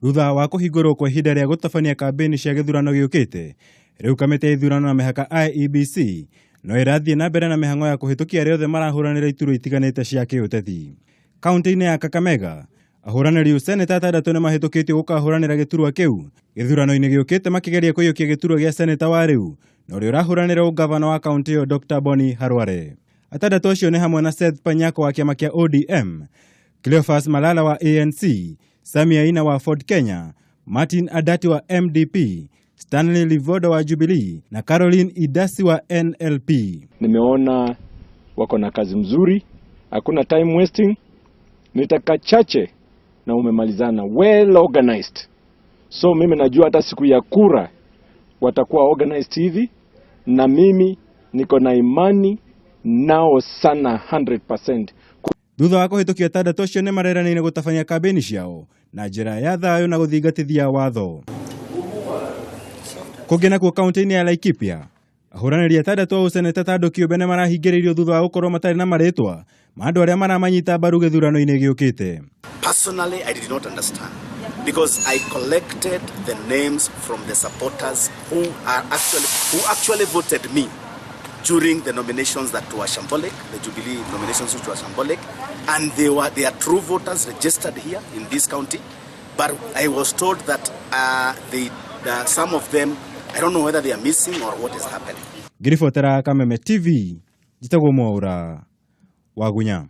Thutha wa kũhingũrwo kwa ihinda rĩa gũtabania kambĩini cia gĩthurano gĩũkĩte, rĩu kamĩtĩ ya ithurano na mĩhaka IEBC no ĩrathiĩ na mbere na mĩhang'o ya kũhĩtũkia arĩa othe marahũranĩra iturwa itiganĩte cia kĩũteti. Kaunti-inĩ ya Kakamega, ahũranĩri ũseneta atandatũ nĩ mahĩtũkĩtio gũkahũranĩra gĩturwa kĩu gĩthurano-inĩ gĩũkĩte makĩgeria kũiyũkia gĩturwa gĩa seneta wa rĩu na ũrĩa ũrahũranĩra ũngavana wa kaunti ĩyo Dr. Boni Harware. Atandatũ acio nĩ hamwe na Seth Panyako wa kĩama kĩa ODM, Cleophas Malala wa ANC, Sami Aina wa Ford Kenya, Martin Adati wa MDP, Stanley Livodo wa Jubilee na Caroline Idasi wa NLP. Nimeona wako na kazi mzuri, hakuna time wasting, ni dakika chache na umemalizana, well organized. So mimi najua hata siku ya kura watakuwa organized hivi, na mimi niko na imani nao sana 100%. Thutha wa kũhĩtũkia atandatũ acio nĩ mareranĩire gũtabania kambĩini ciao na njĩra ya thayũ na gũthingatithia watho. Kũngĩ nakuo kaunti-inĩ ya Laikipia, ahũranĩri atandatũ a ũseneta ta andũ kĩũmbe nĩ marahingĩrĩirio thutha wa gũkorwo matarĩ na marĩtwa ma andũ arĩa maramanyita mbaru gĩthurano-inĩ gĩũkĩte. Personally, I did not understand because I collected the names from the supporters who actually voted me during the nominations that were shambolic, the Jubilee nominations which were shambolic, and they are true voters registered here in this county. But I was told that some of them, I don't know whether they are missing or what is happening. Ngĩribotera Kameme TV, njĩtagwo Mwaũra Wagunya.